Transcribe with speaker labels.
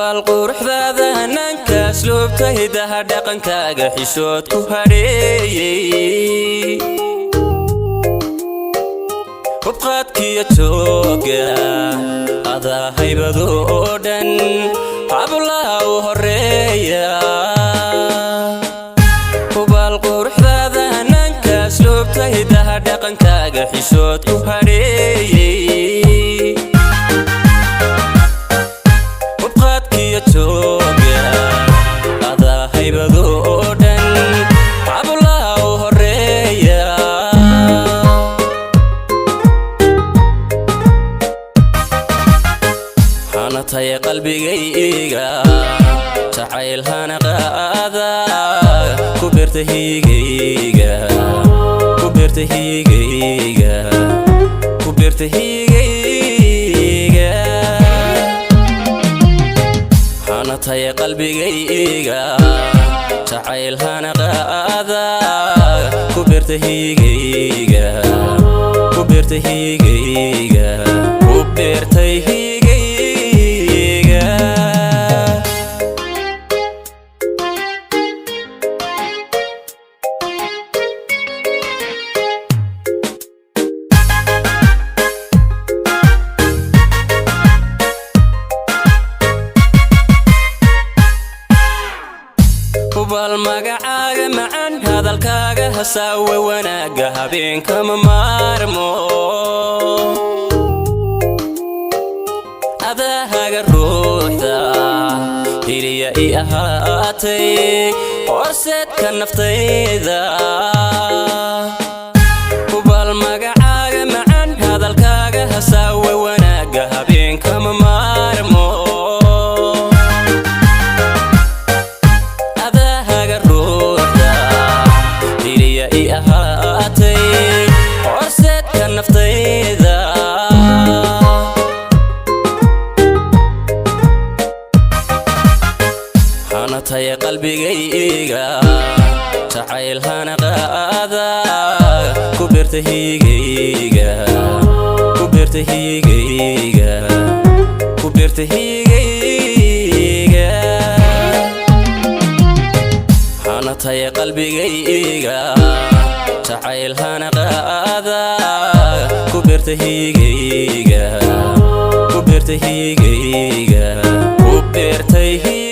Speaker 1: Hubaal quruxdaada, hanaanka, asluubta, hidaha, dhaqankaaga xishood ku hadheeyey. Hubqaadkiyo jooga adaa haybadu oo dhan hablaha u horeeya. Hubaal quruxdaada, hanaanka, asluubta, hidaha, dhaqankaaga xishood ku hadheeyey. Hubqaadkiyo jooga adaa haybadu oo dhan hablaha u horeeya. Hanataya qalbigayga, jacayl hana qaada, ku beerta higayga, ku beerta higayga, ku beerta higayga. Hanataya qalbigayga, jacayl hana qaada, ku beerta higayga, ku beerta higayga, ku beertay higayga. Hubaal magacaaga macaan, hadalkaaga hasaawe wanaagga, habeenkama maarmo. Adaahaga ruuxda hiliya i ahaatay, horseedka naftayda. Hubaal magacaaga macaan, hadalkaaga hasaawe wanaagga, habeenkama maarmo. Adaahaga ruuxda hiliya i ahaatay, horseedka naftayda. Hanataya qalbigayga, jacayl hana qaada, ku beerta higayga, ku beerta higayga, ku beerta higayga. Hanataya qalbigayga, jacayl hana qaada, ku beerta higayga, ku beerta higayga, ku beertay.